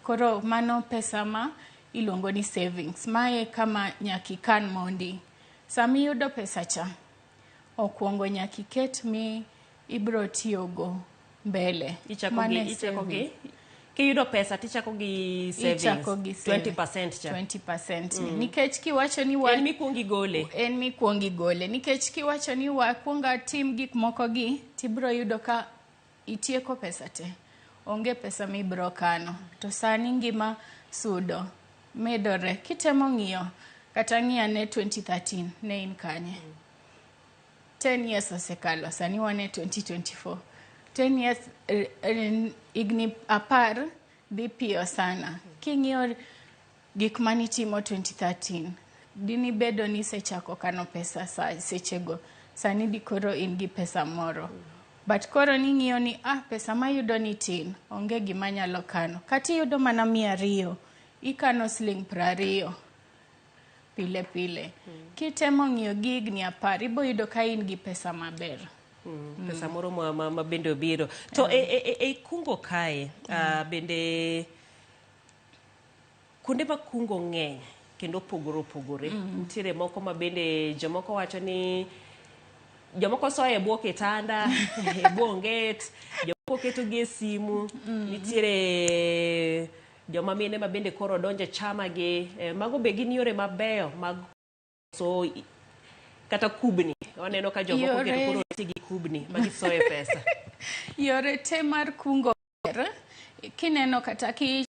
Koro mano pesa ma iluongo ni savings. Mae kama nyaka ikan mondi. Sama iyudo pesa cha, okwongo nyaka iket mi ibro tiyogo mbele. Ichako Mano gi e ichako gi savings. kiyudo pesa tichako gi savings. Ichako gi savings. 20% cha. 20% ni. Nikech kiwacho ni wa En mikwongo igole. En mikwongo igole. Nikech kiwacho ni wakwong atim gik moko gi, tibro yudo ka itieko pesa te. Onge pesa mibro kano. To sani ngima sudo medore. Kitemo ng'iyo kata ng'i ane 2013 ne in kanye? 10 years osekalo, sani wan e 2024. 10 years, higni 10 dhi piyo sana. King'iyo gik manitimo 2013, dini bedo ni isechako kano pesa sa sechego, sani dikoro in gi pesa moro. But koro ning'iyo ni ah, pesa mayudo ni tin, onge gima anyalo kano. Kata iyudo mana 200, ikano siling 20 pile pile. Kitemo ng'iyo gi higni 10, ibo yudo ka in gi pesa maber. Pesa moro ma bende obiro. To e kungo kae, bende kuonde ma kungo ng'eny kendo opogore opogore. Nitiere moko ma bende jomoko wacho ni jomoko soyo e bwo kitanda, e bwo onget, jomoko keto gi e simu. Nitiere joma mine ma bende koro donjo e chama gi. Mago be gin yore mabeyo mag so kata kubni. Waneno ka jomoko keto koro ti gi kubni ma gisoye pesa. Yore te mar kungo ber. Kineno kata ki